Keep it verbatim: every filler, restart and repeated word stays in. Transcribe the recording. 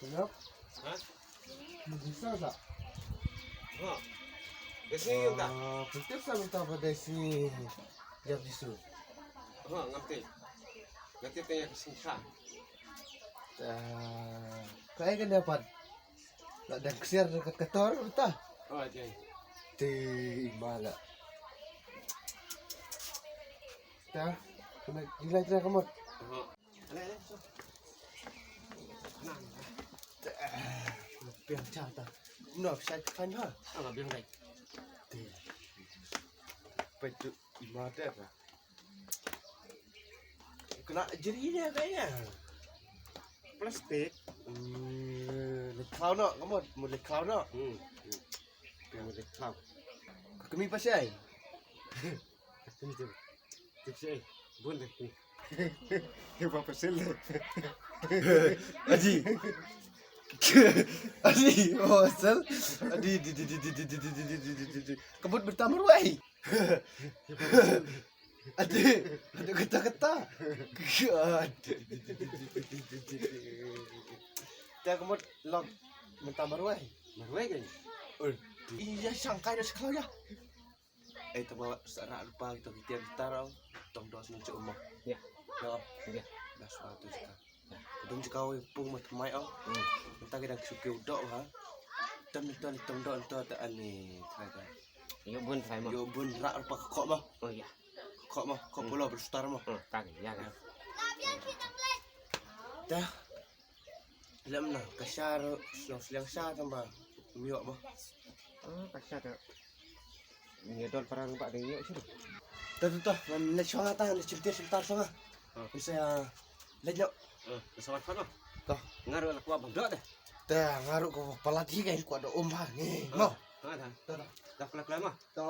Yap. Ha? Mun sa sa. Ha. Dei sngi ïa ka. Ah, pyntiap sa mynta ba dei sngi ïap Jisu. Ha, ngam tip. Ngam tip te ïa ka sngi kha. Ah, kaei kane pat? La dang ksiar ka kator mynta. Oh, okay. Te mala. Ta, kena gila tra kamot. Ha. Ale, ale, so. Nang. Biang cha ta. No, sa fan ha. Ala biang dai. Te. Petu mata ta. Kena jeri ne kayaknya. Plastik. Hmm, le klau no, kamu mau le klau no. Hmm. Kamu le klau. Kami pasai. Kami tu. Tip si ai. Bun deh. Dia apa pasal? Aji. Aji, oh, pasal. Adi, di, di, di. Kebut bertamur wai. Adi, adi kata-kata. Adi. Dia kebut log bertamur wai. Marwai kan? Oh, iya, sangkai dah sekolah ya. Eh, tama sa ra rupa kita kita kita rau. Tong dos mun cuma. Ya. Ya. Ya. Das waktu sika. Kadung jika wei pung mat mai au. Hmm. Entah kita suka udok ha. Tem tem tem dok entah tak ane. Try kan. Yo bun try mo. Yo bun ra rupa kok mo. Oh ya. Kok mo, kok pula bersutar mo. Hmm, tak ya kan. Dah. Lem na, ka sha ro, sliang sliang sha tang ba. Miok ba. Ah, ka sha ta. Ni dol parang ba ding miok sini. Ta ta ta, man le shong ta, le chim te shim ta shong. Ah. Bisa ya. Le nyok. Ah, bisa wat fan. Ta. Ngaru la kwa bang dok deh. Ta ngaru ko palat hi kai kwa do um ha. Ni. Ah, no. Ah, ta. Ta ta. Ta kula kula ma. Ta.